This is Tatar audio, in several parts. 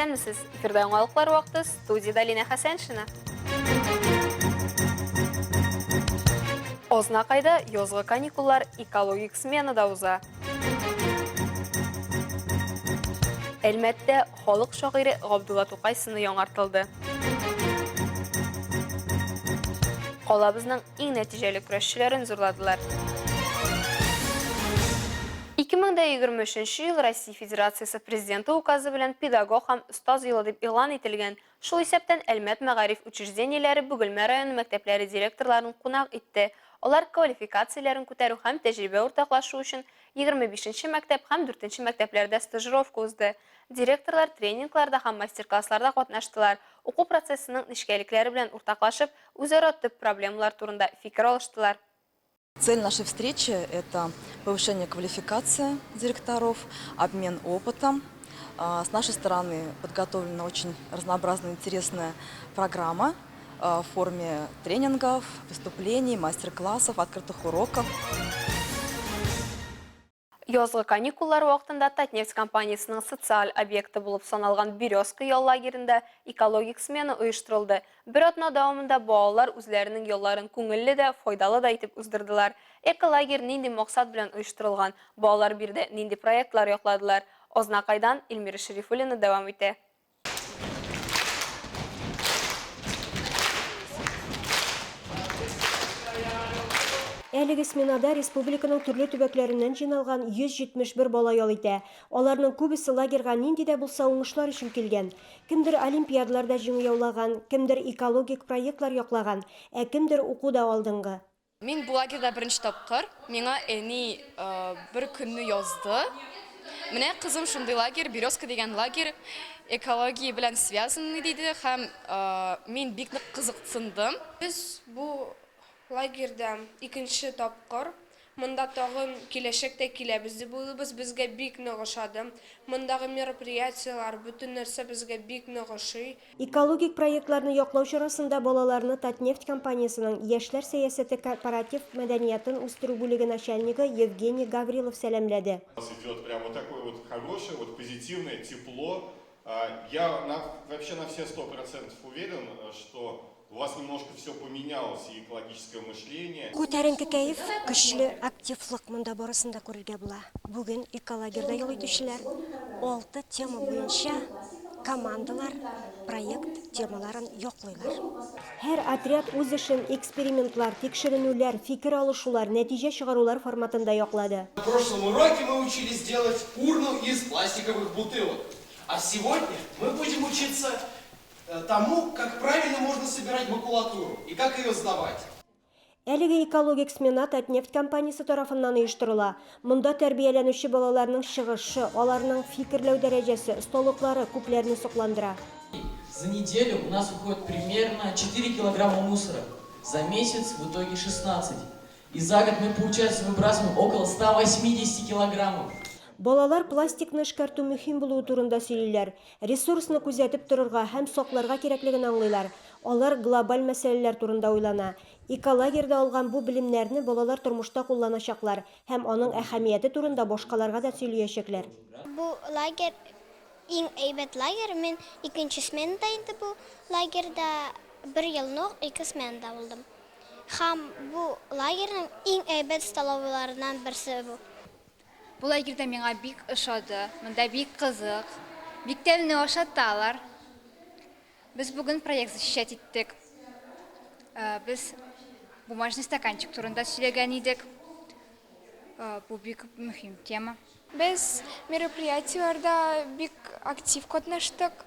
Исәнмесез! Эфирда яңалыклар вакыты, студиядә Лина Хәсәншина. Азнакайда язгы каникуллар экологик сменада уза. Әлмәттә халык шагыйре Габдулла Тукай сыны яңартылды. Калабызның иң нәтиҗәле көрәшчеләрен зурладылар. 2023 ел Россия Федерациясе Президенты указы белән Педагог һәм остаз елы дип игълан ителгән. Шул исәптән Әлмәт мәгариф учреждениеләре Бөгелмә районы мәктәпләре директорларын кунак итте. Алар квалификацияләрен күтәрү һәм тәҗрибә уртаклашу өчен 25 нче мәктәп һәм дүртенче мәктәпләрдә стажировка узды. Директорлар тренингларда һәм мастер-классларда катнаштылар, уку процессының нечкәлекләре белән уртаклашып, үзара төп проблемалар турында фикер алыштылар. Цель нашей встречи – это повышение квалификации директоров, обмен опытом. С нашей стороны подготовлена очень разнообразная, интересная программа в форме тренингов, выступлений, мастер-классов, открытых уроков. Язгы каникуллар вакытында Татнефть компаниясенең социаль объекты булып саналган Березка ял лагеренда экологик смена оештырылды. Бер атна дәвамында балалар үзләренең ялларын күңелле дә, файдалы да итеп уздырдылар. Эколагерь нинди максат белән оештырылган, балалар биредә нинди проектлар якладылар? Азнакайдан Эльмира Шәрифуллина дәвам итә. Әлеге сменада республиканың төрле төбәкләреннән җыйналган 171 бала ял итә. Аларның күбесе лагерьга нинди дә булса уңышлар өчен килгән. Кемдер олимпиадаларда җиңү яулаган, кемдер экологик проектлар яклаган, ә кемдер укуда алдынгы. Мин бу лагерьда беренче тапкыр. Миңа әни бер көнне язды. Менә, кызым, шундый лагерь, Березка дигән лагерь, экология белән связанный диде һәм мин бик нык кызыксындым. Без бу лагерьда икенче тапкыр. Монда тагын киләчәктә киләбез дип уйлыйбыз. Безгә бик нык ошады. Мондагы мероприятиеләр, бөтен нәрсә безгә бик нык ошый. Экологик проектларны яклау чарасында балаларны Татнефть компаниясенең Яшьләр сәясәте корпоратив мәдәниятын үстерү бүлеге начальнигы Евгений Гаврилов сәламләде. У нас идет прям вот такое вот хорошее, вот позитивное тепло. Я на, вообще на все 100% уверен, что у вас немножко все поменялось и экологическое мышление. Күтәренке кәеф, көчле активлык монда барысын да күрергә була. Бүген эколагерьда ял итүчеләр алты тема буенча командалар проект темаларын яклыйлар. Һәр отряд үз эшен экспериментлар, тикшеренүләр, фикер алышулар, нәтиҗә чыгарулар форматында яклады. На прошлом уроке мы учились делать урну из пластиковых бутылок. А сегодня мы будем учиться э, тому, как правильно можно собирать макулатуру и как ее сдавать. Әлеге экологик смена Татнефть компаниясе тарафыннан оештырыла. Монда тәрбияләнүче балаларның чыгышы, аларның фикерләү дәрәҗәсе, осталыклары күпләрне сокландыра. За неделю у нас уходит примерно 4 килограмма мусора. За месяц в итоге 16. И за год мы, получается, выбрасываем около 180 килограммов. Балалар пластикны эшкәртү мөһим булуы турында сөйлиләр, ресурсны күзәтеп торырга һәм сакларга кирәклеген аңлыйлар. Алар глобаль мәсьәләләр турында уйлана. Эколагерьда алган бу белемнәрне балалар тормышта кулланачаклар һәм аның әһәмияте турында башкаларга да сөйлиячәкләр. Бу лагерь иң әйбәт лагерь. Мин икенче сменада инде бу лагерьда. Бер елны ук ике сменада булдым. Һәм бу лагерьның иң әйбәт столовыйларыннан берсе бу. Бу лагерьда миңа бик ошады. Монда бик кызык. Бик тәмле ашаталар. Без бүген проект защищать иттек. Без бумажный стаканчик турында сөйләгән идек. Бу бик мөһим тема. Без мероприятиеләрдә бик актив катнаштык.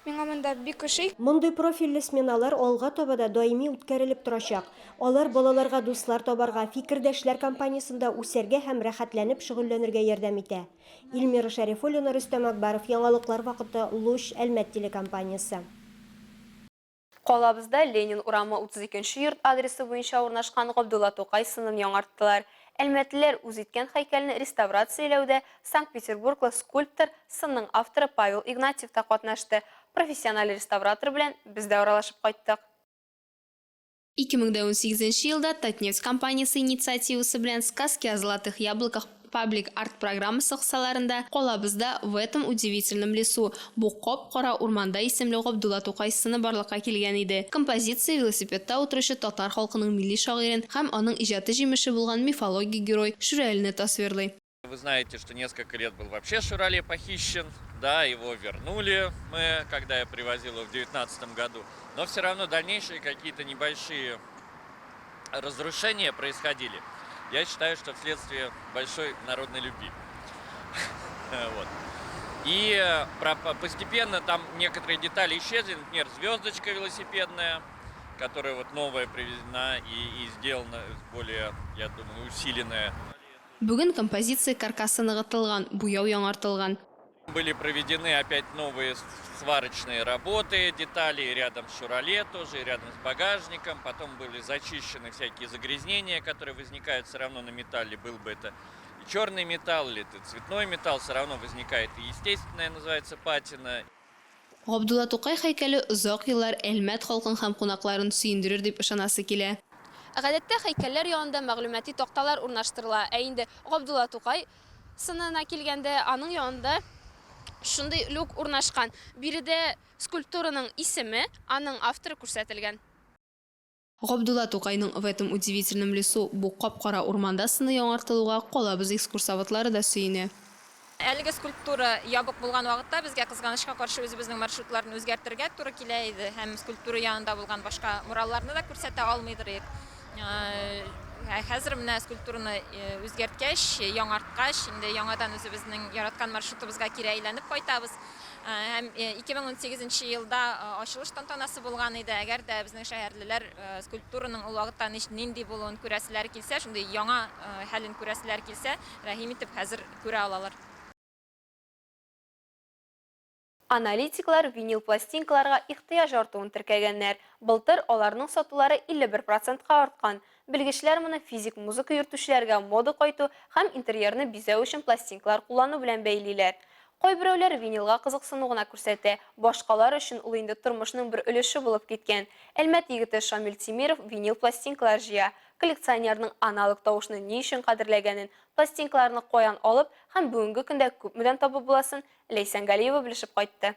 Миңа монда бик ошый. Мондый профильле сменалар алга таба да даими үткәрелеп торачак. Алар балаларга дуслар табарга, фикердәшләр компаниясендә үсәргә һәм рәхәтләнеп шөгыльләнергә ярдәм итә. Илмира Шәрифуллина, Рөстәм Акбаров, Яңалыклар вакыты, Луч, Әлмәт телекомпаниясе. Калабызда Ленин урамы 32 нче йорт адресы буенча урнашкан Габдулла Тукай сынын яңарттылар. Әлмәтлеләр үз иткән һәйкәлне реставрацияләүдә Санкт-Петербурглы скульптор, сынның авторы Павел Игнатьев та катнашты. Профессиональ реставратор белән без дә аралашып кайттык. 2018 елда Татнефть компаниясе инициативасы белән Сказки о золотых яблоках. Паблик арт программасы кысаларында калабызда В этом удивительном лесу, Бу кап-кара урманда исемле Габдулла Тукай сыны барлыкка килгән иде. Композиция велосипедта утыручы татар халкының милли шагыйрен һәм аның иҗаты җимеше булган мифологик герой Шүрәлене тасвирлый. Вы знаете, что несколько лет был вообще Шурале похищен, да, его вернули мы, когда я привозил его в девятнадцатом году, но все равно дальнейшие какие-то небольшие разрушения происходили. Я считаю, что вследствие большой народной любви. Вот. И постепенно там некоторые детали исчезли, например, звездочка велосипедная, которая вот новая привезена и сделана более, я думаю, усиленная. Бүген композиция каркасы ныгытылган, буяу яңартылган. Были проведены опять новые сварочные работы, детали рядом с Шурале тоже, и рядом с багажником. Потом были зачищены всякие загрязнения, которые возникают все равно на металле. Был бы это и черный металл, или это цветной металл, все равно возникает и естественная, называется, патина. Габдулла Тукай һәйкәле озак еллар Әлмәт халкын һәм кунакларын сөендерер дип ышанасы килә. Гадәттә һәйкәлләр янында мәгълүмати такталар урнаштырыла, ә инде Габдулла Тукай сынына килгәндә, аның янында шундый люк урнашкан. Биредә скульптураның исеме, аның авторы күрсәтелгән. Габдулла Тукайның В этом удивительном лесу, Бу кап-кара урманда сыны яңартылуга калабыз экскурсоводлары да сөенә. Әлеге скульптура ябык булган вакытта безгә, кызганычка каршы, үзебезнең маршрутларны үзгәртергә туры килә иде һәм скульптура янында булган башка муралларны да күрсәтә алмыйдыр идек. Ә хәзер менә скульптураны үзгәрткәч, яңарткач, инде яңадан үзебезнең яраткан маршрутыбызга кире әйләнеп кайтабыз. Һәм 2018 нче елда ачылыш тантанасы булган иде. Әгәр дә безнең шәһәрлеләр скульптураның ул вакытта нинди булуын күрәселәре килсә, шундый яңа хәлен күрәселәре килсә, рәхим итеп хәзер күрә алалар. Аналитиклар винил пластинкаларга ихтыяҗ артуын теркәгәннәр. Былтыр аларның сатулары 51 процентка арткан. Белгечләр моны физик музыка йөртүчеләргә мода кайту һәм интерьерны бизәү өчен пластинкалар куллану белән бәйлиләр. Кайберәүләр винилга кызыксыну гына күрсәтә, башкалар өчен ул инде тормышның бер өлеше булып киткән. Әлмәт егете Шамил Тимиров винил пластинкалар җыя. Коллекционерның аналог тавышны ни өчен кадерләгәнен, пластинкаларны каян алып һәм бүгенге көндә күпмедән табып буласын Ләйсән Галиева белешеп кайтты.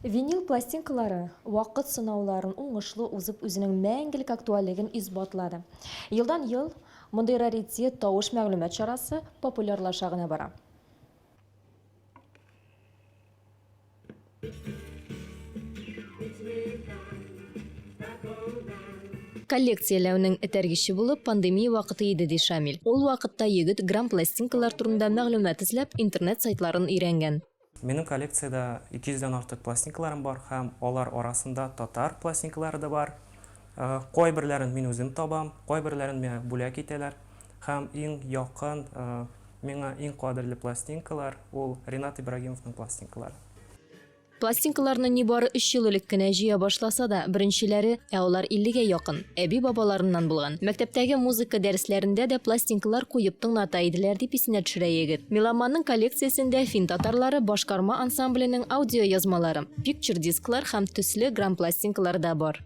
Винил пластинкалары вакыт сынауларын уңышлы узып үзенең мәңгелек актуальлеген исбатлады. Елдан-ел мондый раритет тавыш-мәгълүмат чарасы популярлаша гына бара. Коллекцияләүнең этәргече булып пандемия вакыты иде, ди Шамил. Ул вакытта егет грампластинкалар турында мәгълүмат эзләп, интернет сайтларын өйрәнгән. Минем коллекциядә 200 дән артык пластинкаларым бар һәм алар арасында татар пластинкалары да бар. Кайберләрен мин үзем табам, кайберләрен миңа бүләк итәләр. Һәм иң якын, миңа иң кадерле пластинкалар, ул Ренат Ибрагимовның пластинкалары. Пластинкаларны нибары өч ел элек кенә җыя башласа да, беренчеләре, ә алар иллегә якын, әби-бабаларыннан булган. Мәктәптәге музыка дәресләрендә дә пластинкалар куеп тыңлата иделәр, дип исенә төшерә егет. Меломанның коллекциясендә фин татарлары башкарма ансамбленең аудиоязмалары, пикчер-дисклар һәм төсле грампластинкалар да бар.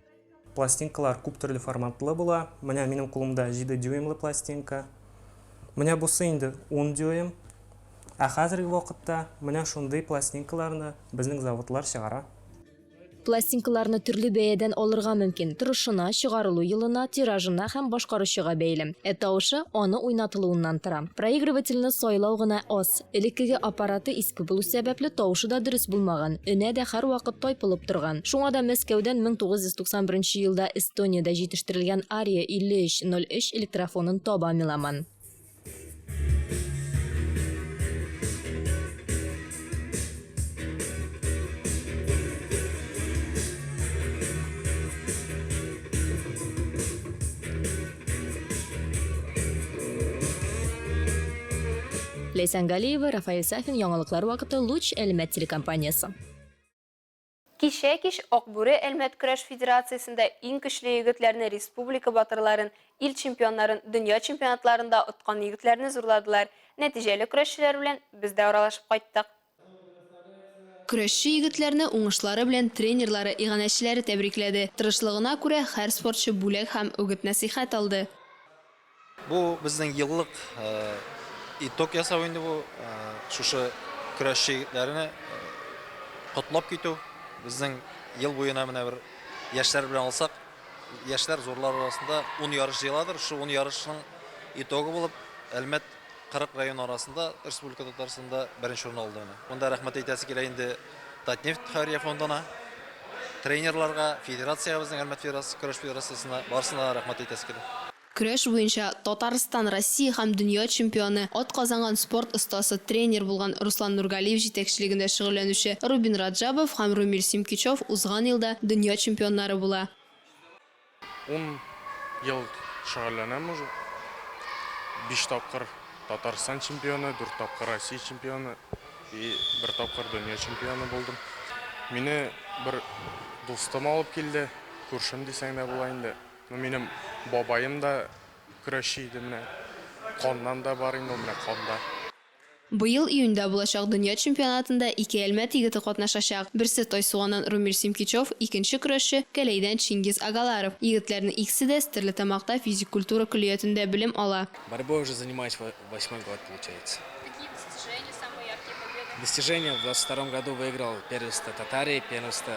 Пластинкалар күп төрле форматлы була. Менә минем кулымда 7 дюймлы пластинка. Менә бусы инде 10 дюйм. Ә хәзерге вакытта менә шундый пластинкаларны безнең заводлар чыгара. Пластинкаларны төрле бәядән алырга мөмкин, торышына, чыгарылу елына, тиражына һәм башкаручыга бәйле. Ә тавышы аны уйнатылуыннан тора. Проигрывательне сайлау гына аз. Элеккеге аппараты иске булу сәбәпле, тавышы да дөрес булмаган, энә дә һәрвакыт тайпылып торган. Шуңа да Мәскәүдән 1991 елда Эстониядә җитештерелгән Ария 5303 электрофонын таба меломан. Ләйсән Галиева, Рафаэль Сафин, Яңалыклар вакыты, Луч, Әлмәт телекомпаниясе. Кичә кич Акбүре Әлмәт көрәш федерациясендә иң көчле егетләрне, республика батырларын, ил чемпионнарын, дөнья чемпионатларында откан егетләрне зурладылар. Нәтиҗәле көрәшчеләр белән без дә аралашып кайттык. Көрәшче егетләрне уңышлары белән тренерлары, иганәчеләре тәбрикләде. Тырышлыгына күрә һәр спортчы бүләк һәм үгет-нәсыйхәт алды. Бу безнең еллык итог ясау инде бу. Шушы көрәшче егетләрне котлап китү. Безнең ел буена менә бер яшьләр белән алсак, яшьләр, зурлар арасында ун ярыш җыеладыр. Шушы ун ярышның итогы булып, Әлмәт 40 район арасында Республика Татарстанда беренче урын алды менә. Монда рәхмәт әйтәсе килә инде Татнефть хәйрия фондына, тренерларга, федерациягә безнең Әлмәт федерациясе, көрәш федерациясенә, барысына да рәхмәт әйтәсе килә. Көрәш буенча Татарстан, Россия һәм дөнья чемпионы, атказанган спорт остасы, тренер булган Руслан Нургалиев җитәкчелегендә шөгыльләнүче Рубин Раджабов һәм Румил Симкичев узган елда дөнья чемпионнары була. Ун ел шөгыльләнәм уже. Биш тапкыр Татарстан чемпионы, дүрт тапкыр Россия чемпионы и бер тапкыр дөнья чемпионы булдым. Мине бер дустым алып килде, күршем дисәң дә була инде. Ну, минем бабаем да көрәшче иде менә. Каннан да бар инде ул менә канда. Быел июньдә булачак дөнья чемпионатында ике Әлмәт егете катнашачак. Берсе, Тайсуганнан Румил Симкичев, икенче көрәшче, Кәләйдән Чингиз Агаларов. Егетләрнең икесе дә Стәрлетамакта физик культура көллиятендә белем ала. Борьбой уже занимаюсь восьмой год, получается. Какие достижения, самые яркие победы? Достижения: в 22 году выиграл первенство Татарии, первенство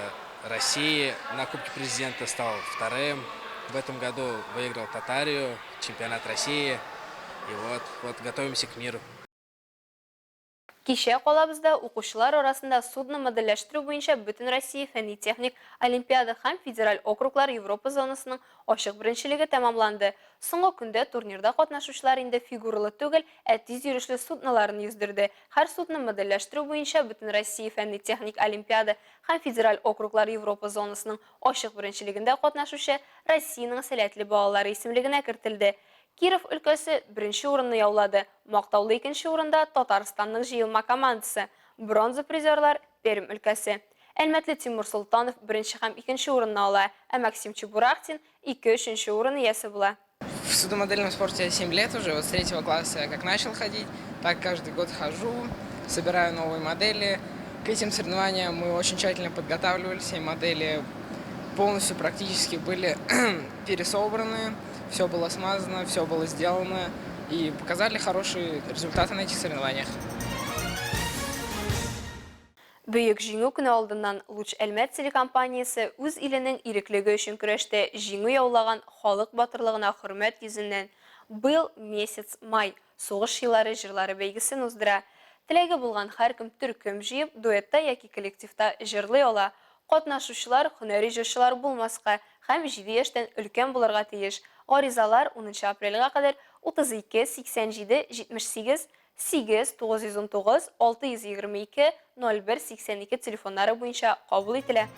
России. На Кубке Президента стал вторым. В этом году выиграл Татарию, чемпионат России. И вот, вот готовимся к миру. Кичә калабызда укучылар арасында судно модельләштерү буенча Бөтенроссия фәнни-техник олимпиада һәм федераль округлар Европа зонасының ачык беренчелеге тәмамланды. Соңгы көндә турнирда катнашучылар инде фигуралы түгел, ә тиз йөрешле судноларын йөздерде. Һәр судно модельләштерү буенча Бөтенроссия фәнни-техник олимпиада һәм федераль округлар Европа зонасының ачык беренчелегендә катнашучы Россиянең сәләтле балалары исемлегенә кертелде. Киров өлкәсе беренче урынны яулады. Мактаулы икенче урында Татарстанның җыелма командасы. Бронза призерлар, Пермь өлкәсе. Әлмәтле Тимур Солтанов беренче һәм икенче урынны ала, ә Максим Чебурахтин ике өченче урын иясе була. В судомодельном спорте я 7 лет уже, вот с третьего класса я как начал ходить, так каждый год хожу, собираю новые модели. К этим соревнованиям мы очень тщательно подготавливали, все модели полностью практически были пересобраны, все было смазано, все было сделано и показали хорошие результаты на этих соревнованиях. Бөек Җиңү көне алдыннан Луч Әлмәт телекомпаниясе үз иленең иреклеге өчен көрәштә җиңү яулаган халык батырлыгына хөрмәт йөзеннән Был месяц май, сугыш еллары җырлары бәйгесен уздыра. Теләге булган һәркем төркем җыеп, дуэтта яки коллективта җырлый ала. Катнашучылар һөнәри җырчылар булмаска һәм җиде яшьтән өлкән булырга тиеш. Гаризалар унынчы апрельгә кадәр 32 87 78 8 919 622 01 82 телефоннары буенча кабул ителә.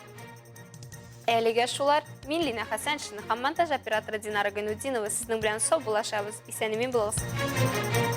Әлегә шулар. Мин Лина Хәсәншина һәм монтаж операторы Динара Гайнутдинова сезнең белән саубуллашабыз. Исән-имин булыгыз.